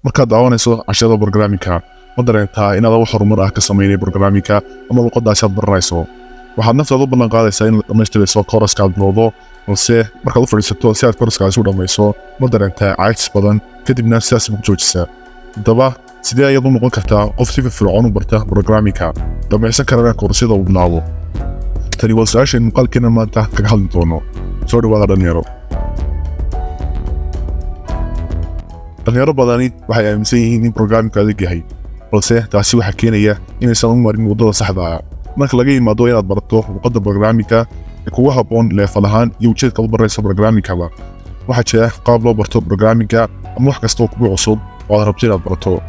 Markaad daawanayso casharada programmingka, ma dareentaa inaad wax horumar ah ka samaynay programmingka ama luqadaasi aad baranayso? Waxaad naftaada u ballan qaadaysaa inaad dhammaystirayso courseka aad bilowdo, balse markaad u fadhiisato si aad coursekaasi u dhammayso, ma dareentaa caajis badan, kadibna sidaas ku joojisaa? Haddaba, sidee ayaad u noqon kartaa qof si firfircoon u barta programmingka, dhammaysan karana courseyada uu bilaabo? Tani waa su-aasha muuqaalkeena maanta kaga hadli doono. Soo dhawaada, dhalinyaro. Dhalinyaro badani waxay aaminsan yihiin in programmingku adag yahay, balse taasi waxaa keenaya inaysan u marin waddada saxda ah. Marka laga yimaado inaad barato luqadda programmingka ee kugu habboon level ahaan iyo ujeedka u baranayso programmingkaba, waxaa jira qaab loo barto programmingka ama wax kasta oo kugu cusub oo aad rabto inaad barato.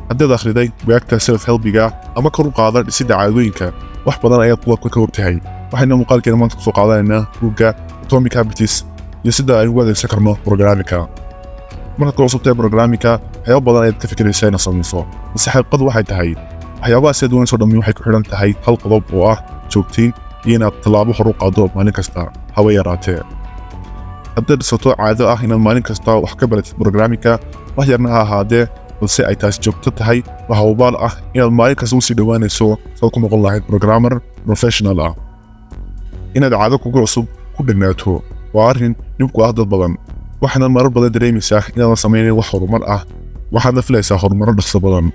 Haddaad akhriday buugaagta self helpiga ama kor u qaada dhisidda caadooyinka, wax badan ayaad qodobka ka hortahay. Waxayna muuqaalkeena maanta kusoo qaadanaynaa buugga Atomic Habits iyo sida aynu ugu adeegsan karno programmingka. Markaad ku cusubtahay programmingka, waxyaabo badan ayaad ka fikiraysaa inaad samayso, balse xaqiiqadu waxay tahay waxyaabahaas aad doonayso dhammi waxay ku xidhan tahay hal qodob oo ah joogtayn iyo inaad tallaabo hor u qaaddo maalin kasta, haba yaraatee. Haddaad dhisato caado ah inaad maalin kasta wax ka baratid programmingka, wax yarna ha ahaadee, balse ay taasi joogto tahay, waxa hubaal ah inaad maalin kasta usii dhowaanayso saad ku noqon lahayd programmer professional ah. Inaad caado kugu cusub ku dhegnaato waa arrin dhib ku ah dad badan, waxaana marar badan dareemaysaa inaadan samaynayn wax horumar ah, waxaadna filaysaa horumarro dhaqso badan.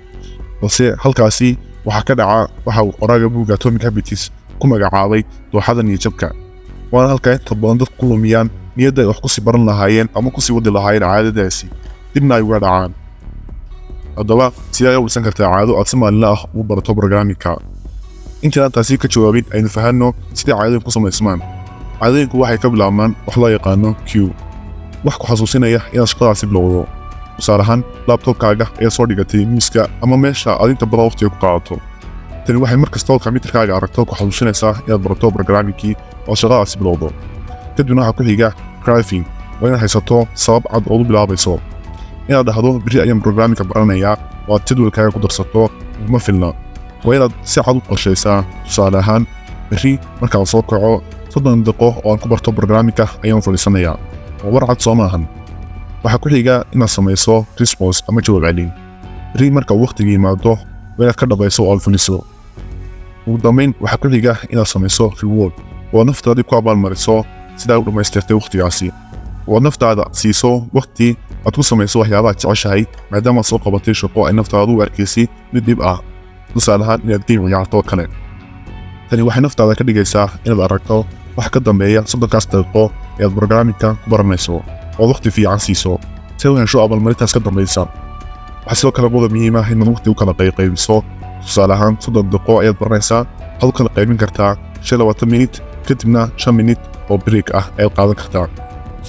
Balse halkaasi waxaa ka dhaca waxa uu qoraaga buugga Atomic Habits ku magacaabay dooxada niyadjabka, waana halkaa inta badan dadku ku lumiyaan niyadda ay wax kusii baran lahaayeen ama kusii wadi lahaayeen caadadaasi, dibna ay uga dhacaan. Haddaba, sidee ayaa u dhisan kartaa caado aad si maalinle ah ugu barato programmingka? Intaanaan taasi ka jawaabin, aynu fahanno sidai caadooyinku ku samaysmaan. Caadooyinku waxay ka bilaabmaan wax loo yaqaano cue, wax ku xasuusinaya inaad shaqadaasi bilowdo. Tusaale ahaan, laptopkaaga ayaad soo dhigatay miiska ama meesha aad inta badan waqtiga ku qaadato. Tani waxay mar kasta oo kombiyuutarkaaga aragto ku xasuusinaysaa inaad barato programmingkii oo shaqadaasi bilowdo. Kadibna waxaa ku xiga craving, waa inaad haysato sabab cad ood u bilaabayso. Inaad dhahdo "Berri ayaan programmingka baranayaa" oo aad jadwalkaaga ku darsato uma filna. Waa inaad si cad u qorshaysaa. Tusaale ahaan, "Berri markaan soo kaco, 30 daqiiqo oo aan ku barto programmingka ayaan fadhiisanayaa." Waa war cad, soo maahan? Waxaa ku xiga inaad samayso response ama jawaab celin. Berri marka uu waqtiga yimaado, waa inaad ka dhabayso oo aad fuliso. Ugu dambayn, waxaa ku xiga inaad samayso reward, oo aad naftaadii ku abaalmariso sidaa u dhammaystirtay waqtigaasi, oo aad naftaada siiso waqti aad ku samayso waxyaabaha jeceshahay, maadaama aad soo qabatay shaqo ay naftaadu u arkaysay mid dhib ah. Tusaale ahaan, inaad game ciyaarto oo kale. Tani waxay naftaada ka dhigaysaa inaad aragto wax ka dambeeya 30-kaas daqiiqo ee aad programmingka ku baranayso, oo waqti fiican siiso si u hesho abaalmarintaas ka dambaysa. Waxaa sidoo kale qodob muhiim ah inaad waqti u kala qayqaybiso. Tusaale ahaan, 30 daqiiqo ayaad baranaysaa, waxaad u kala qaybin kartaa 25 minit, kadibna 5 minit oo break ah ayaad qaadan kartaa.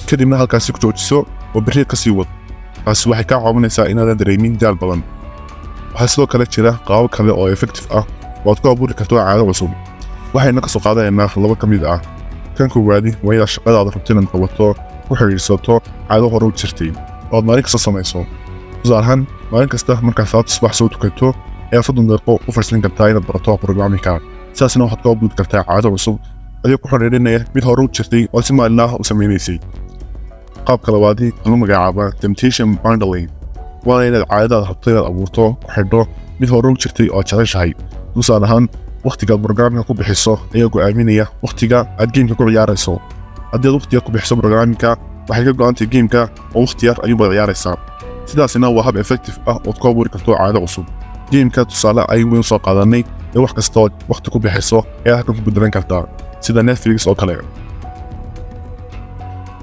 Kadibna halkaasi ku joojiso oo break ka sii wad. Taasi waxay kaa caawinaysaa inaadan dareemin daal badan. Waxaa sidoo kale jira qaabab kale oo effective ah oo aad ku abuuri karto caado cusub. Waxayna ka soo qaadanaynaa laba ka mid ah. Kan koowaadi waa inaad shaqadaada rabto inaad qabato ku xidhiidhsato caado hore u jirtay oo aad maalin kasta samayso. Tusaale ahaan, maalin kasta markaad salaada subax soo tukato ayaad 30 daqiiqo u fadhiisan kartaa inaad barato programmingka. Sidaasna waxaad ku abuuri kartaa caado cusub adigoo ku xidhiidhinaya mid hore u jirtay oo si maalinle ah u samaynaysay. Qaabka labaadi lagu magacaabaa temptation bundling, waana inaad caadadaad rabto inaad abuurto ku xidho mid hore u jirtay oo aad jeceshahay. Tusaale ahaan, wakhtigaad programmingka ku bixiso ayaa go'aaminaya wakhtiga aad gameka ku ciyaarayso. Haddii aad wakhtiga ku bixiso programmingka, waxay ka go'antay gameka oo wakhti yar ayuunbaad ciyaaraysaa. Sidaasina waa hab effective ah ood ku abuuri karto caado cusub. Gameka tusaale ayun waynu soo qaadanay, ee wax kasta ood wakhti ku bixiso ayaa halkan ku bedelan kartaa, sida Netflix oo kale.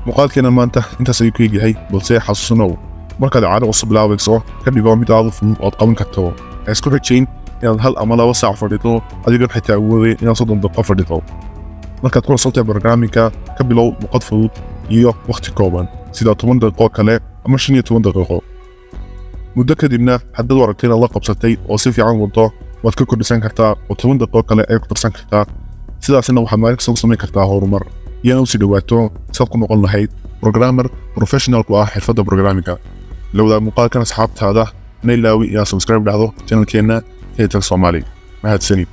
Muuqaalkeena maanta intaas ayuu ku egyahay, balse xasuusanow: markaad caado cusub bilaabayso, ka dhigo mid aad u fudud ood qaban karto. Ha isku rajayn inaad 1 ama 2 saac fadhido adigoon xitaa awooday inaad 30 daqiiqo fadhido. Markaad ku cusubtahay programmingka, ka bilow luqad fudud iyo wakhti kooban, sida 10 daqiiqo kale ama 15 daqiiqo. Muddo kadibna, haddaad u aragto inaad la qabsatay oo si fiican wado, waad ka kordhisan kartaa oo 10 daqiiqo kale ayaad ku darsan kartaa. Sidaasina waxaad maalin kasta ku samayn kartaa horumar, iyana usii dhawaato sidaad ku noqon lahayd programmer professional ku ah xirfadda programmingka. La wadaag muuqaalkan asxaabtaada, na ilaawi inaad subscribe dhahdo channelkeenna Tetal Soomaali. Mahadsanid.